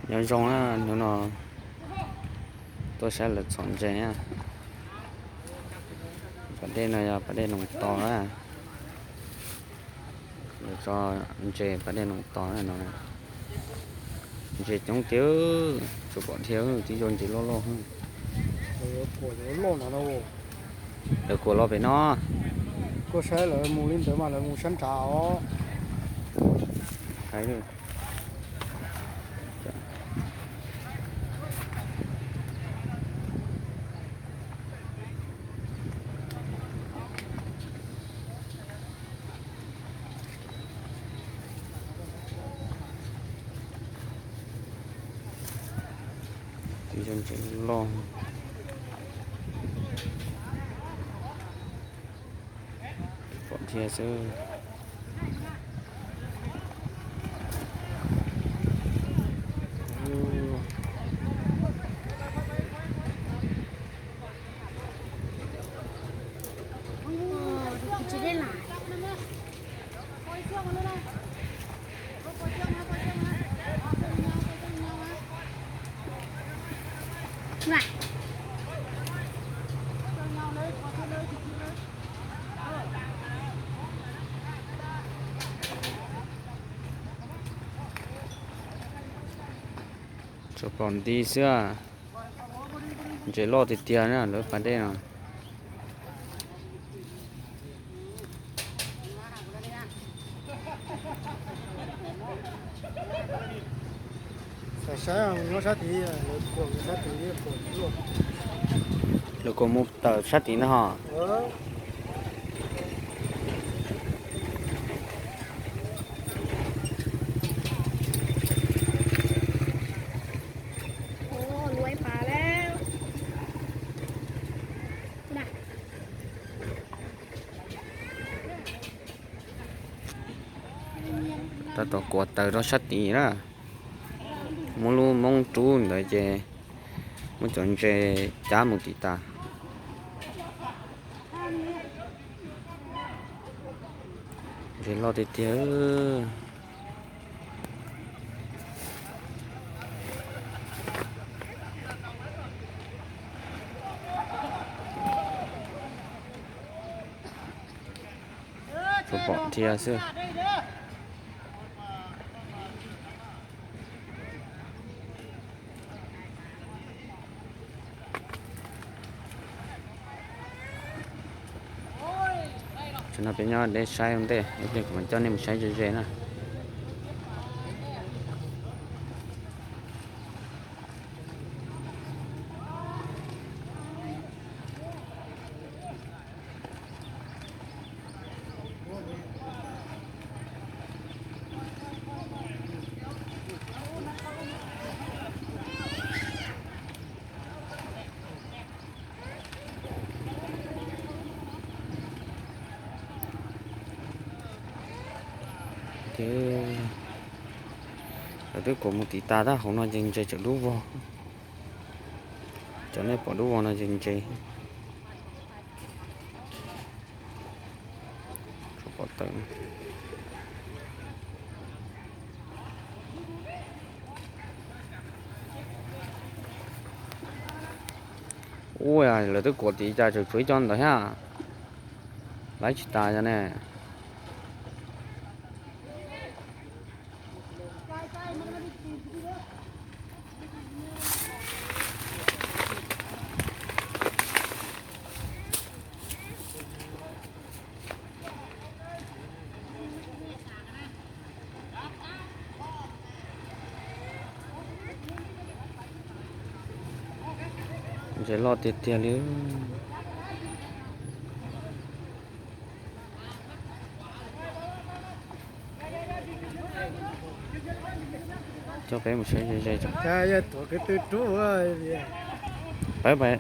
Nyob zoo na, hnub no tuaj saib lawv txhom ntses na. Pas dej no yog pas dej Noos Tos na. Lawv tso ntses pas dej Noos Tos na no. Ntses coob tiag, tsuas pom dhia twb yog ntses loj loj. Lawv kuam los pem no. Koj saib lawv mus li ntawd mas lawv mus sab nrad os. Twb yog ntses loj, pom dhia xwb. Tsuas pom nti xwb. Ntses loj tiag tiag na lawv pas dej no. Lawv kuam mus tawm sab tid na ho. Tab tom kuam tawm rau sab tid na. Muab lub moob rub ntawd ces muab cov ntses cab mus tim tas. Ntses loj tiag tiag. Tsuas pom dhia xwb. Tam no peb nyob deb saib ua ntej, ib pliag kuv mam coj nej mus saib ze ze na. Ces lawv twb kuam mus tiv tas tab hauv no ces ntses tseem dub vog. Cov nej pom dub vog no ces ntses. Pom tawm. Ua, lawv twb kuam tiv tas tseem tshuav ib co ntawd thiab. Laib tsis tas cov ne. Ntses loj tiag tiag li. Coj peb mus saib ze ze. Peb, peb,